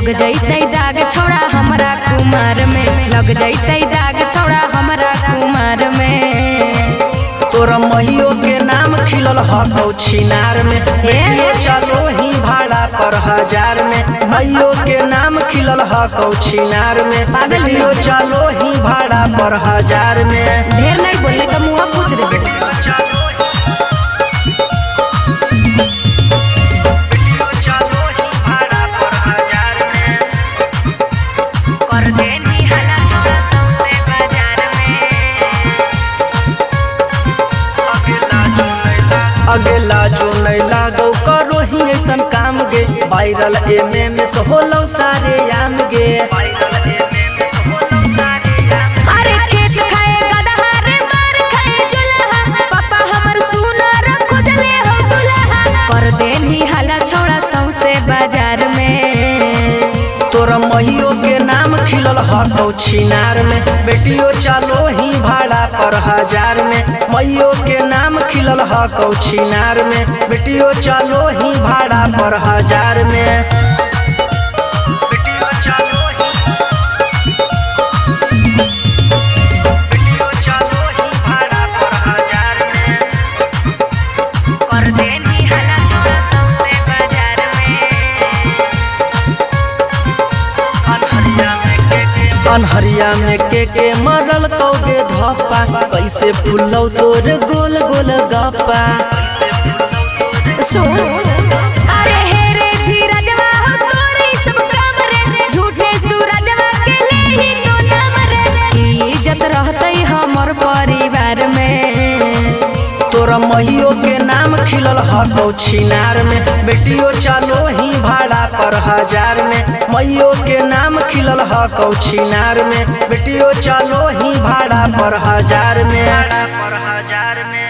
लग जैतै दाग छौड़ा हमरा कुमार में, लग जैतै दाग छौड़ा हमरा कुमार में। तोरा महियो के नाम खिलल हकौ छिनार में, बेटियो चलो ही भाड़ा पर हजार में। मैयो के नाम खिलल हकौ छिनार में, बेटियो चलो ही भाड़ा पर हजार में। ढेर नहीं बोलले तो मुँह पूछ देबे। अगला जो नहीं लागो करो ही ऐसन काम गे, वायरल एमे में होलो सारे आम गे। अरे खेत खाए गदहा रे मार खाए जुलहा, पापा हमर सुनर खोजले हो दुल्हा। कर देनी हला छौड़ा सौंसे बाजार में। तोरा महियो के नाम खिलल हकौ छिनार में, बेटियो चलो ही भाड़ा पर हजार में। मैयो के नाम खिलल हकौ छिनार में, बेटियो चलो ही भाड़ा पर हजार में। अनहरिया में के मरल कौगे धप्पा, कैसे फुलौ तोर गोल गोल गप्पा। अरे हे रे धीरजवा हो तोरे सब काम रे, झूठे सूरजवा के ले ही तो नाम रे। इज्जत रहतै हमर परिवार में। तोरा महियो के नाम खिलल हकौ छिनार में, बेटियो चलो ही भाड़ा पर हजार में। मैयो के नाम खिलल हकौ छिनार में, बेटियो चलो ही भाड़ा पर हजार में।